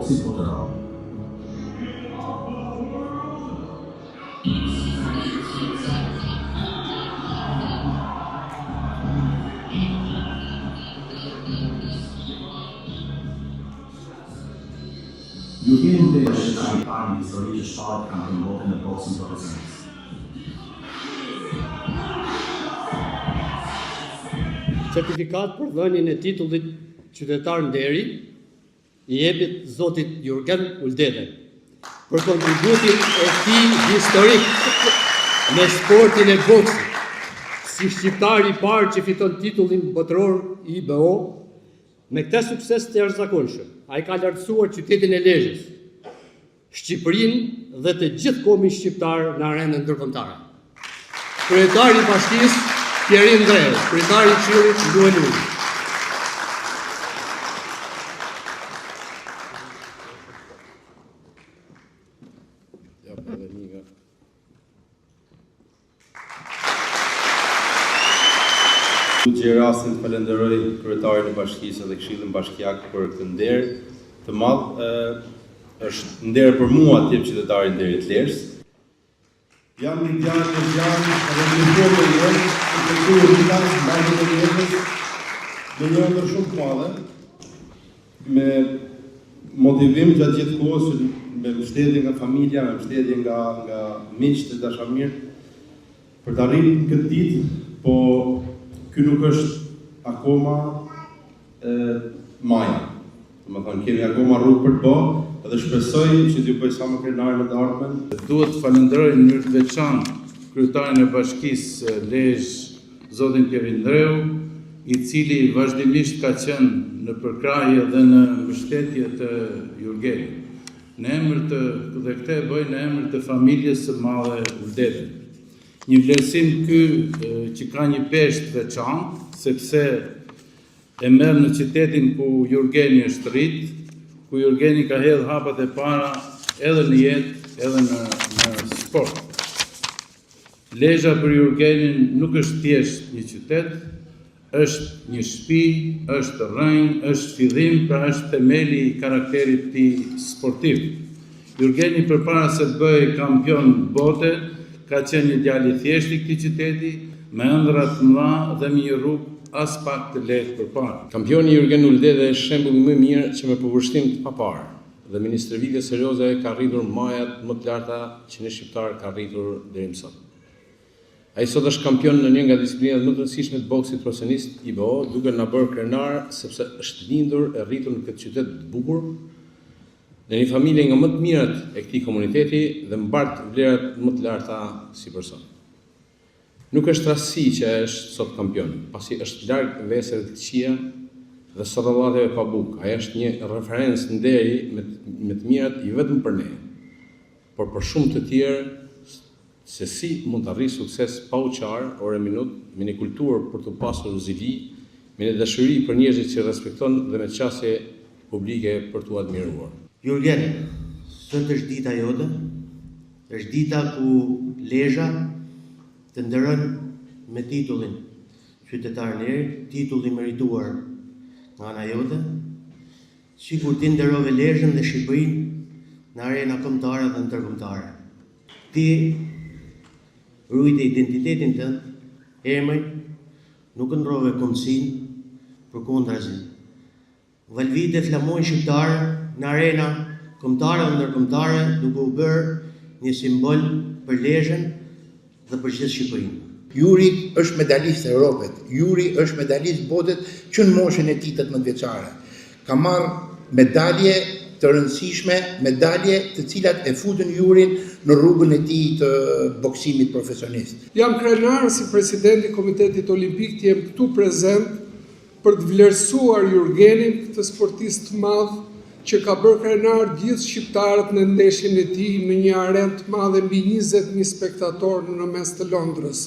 boksit botëror. Jurgen Uldede është shqiptari i parë në histori që shpallet kampion bote në boksin profesionist. Certifikatë për dhënien e titullit Qytetar Nderi i jepet zotit Jurgen Uldede për kontributin e tij historik në sportin e boksit, si shqiptari i parë që fiton titullin botëror IBO Me këtë sukses të jashtëzakonshëm, ai ka lartësuar qytetin e Lezhës, Shqipërinë dhe të gjithë kombin shqiptar në arenën ndërkombëtare. Kryetari i Bashkisë, Pjerin Ndreu, kryetari i Këshillit Ndue Luli. Ja, edhe një nga Gjej rastin të falenderoj kryetarin e bashkisë dhe këshillin bashkiak për këtë nder të madh. Është nder për mua të jem qytetar i nderit të Lezhës. Jam një djalë lezhjan dhe një burrë me jetë, i përcjellë rrita, mbajtjen e jetës, me një ëndërr shumë të madhe, me motivim gjatë gjithë kohës që me mbështetje nga familja, me mbështetje nga nga miqtë e dashamirët për të arritur në këtë ditë, po ky nuk është akoma e, maja. Domethënë kemi akoma rrugë për të bë dhe shpresoj që t'ju bëj sa më krenar në të ardhmen. Duhet të falenderoj në mënyrë të veçantë kryetarin e Bashkisë Lezhë, zotin Pjerin Ndreu, i cili vazhdimisht ka qenë në përkrahje dhe në mbështetje të Jurgenit. Në emër të dhe këtë e bëj në emër të familjes së madhe Uldede. Një vlerësim ky që ka një peshë të veçantë, sepse e merr në qytetin ku Jurgeni është rrit, ku Jurgeni ka hedhë hapat e para edhe në jetë, edhe në, në sport. Lezha për Jurgenin nuk është thjesht një qytet, është një shtëpi, është rrënjë, është fillim, pra është themeli i karakterit të tij sportiv. Jurgeni përpara se të bëhej kampion bote, ka qenë një djalë i thjeshtë i këtij qyteti, me ëndrra të mëdha dhe me një rrugë aspak të lehtë përpara. Kampioni Jurgen Uldede është shembulli më i mirë që me përkushtim të paparë dhe me një stërvitje serioze ka arritur majat më të larta që një shqiptar ka arritur deri më sot. Ai sot është kampion në një nga disiplinat më të rëndësishme të boksit profesionist, IBO, duke na bërë krenarë sepse është lindur e rritur në këtë qytet të bukur, në një familje nga më të mirat e këtij komuniteti dhe mbart vlerat më të larta si person. Nuk është rastësi që ai është sot kampion, pasi është larg veseve të këqija dhe sorollatjeve pa bukë. Ai është një referencë nderi me me të mirat jo vetëm për ne, por për shumë të tjerë se si mund të arrish sukses pa u qarë orë e minutë, me një kulturë për t'u pasur zili, me një dashuri për njerëzit që respekton dhe me qasje publike për t'u admiruar. Jurgen, sot është dita jote, Është dita ku Lezha të nderon me titullin Qytetar Nderi, titull i merituar nga ana jote, sikur ti nderove Lezhën dhe Shqipërinë në arena kombëtare dhe ndërkombëtare. Ti ruajte identitetin tënd, emrin, nuk ndrrove kombësinë, përkundrazi. Valëvite flamurin shqiptar në arena kombëtare dhe ndërkombëtare duke u bërë një simbol për Lezhën dhe për gjithë Shqipërinë. Juri është medalist Europet, Juri është medalist botet që në moshën e tij 18 vjeçare. Ka marrë medalje të rëndësishme, medalje të cilat e futën Jurin në rrugën e tij të boksimit profesionist. Jam krenar si president i Komitetit Olimpik të jem këtu prezent për të vlerësuar Jurgenin, këtë sportist të madh që ka bërë krenar gjithë shqiptarët në ndeshjen e tij në një arenë të madhe mbi 20.000 spektatorë në mes të Londrës.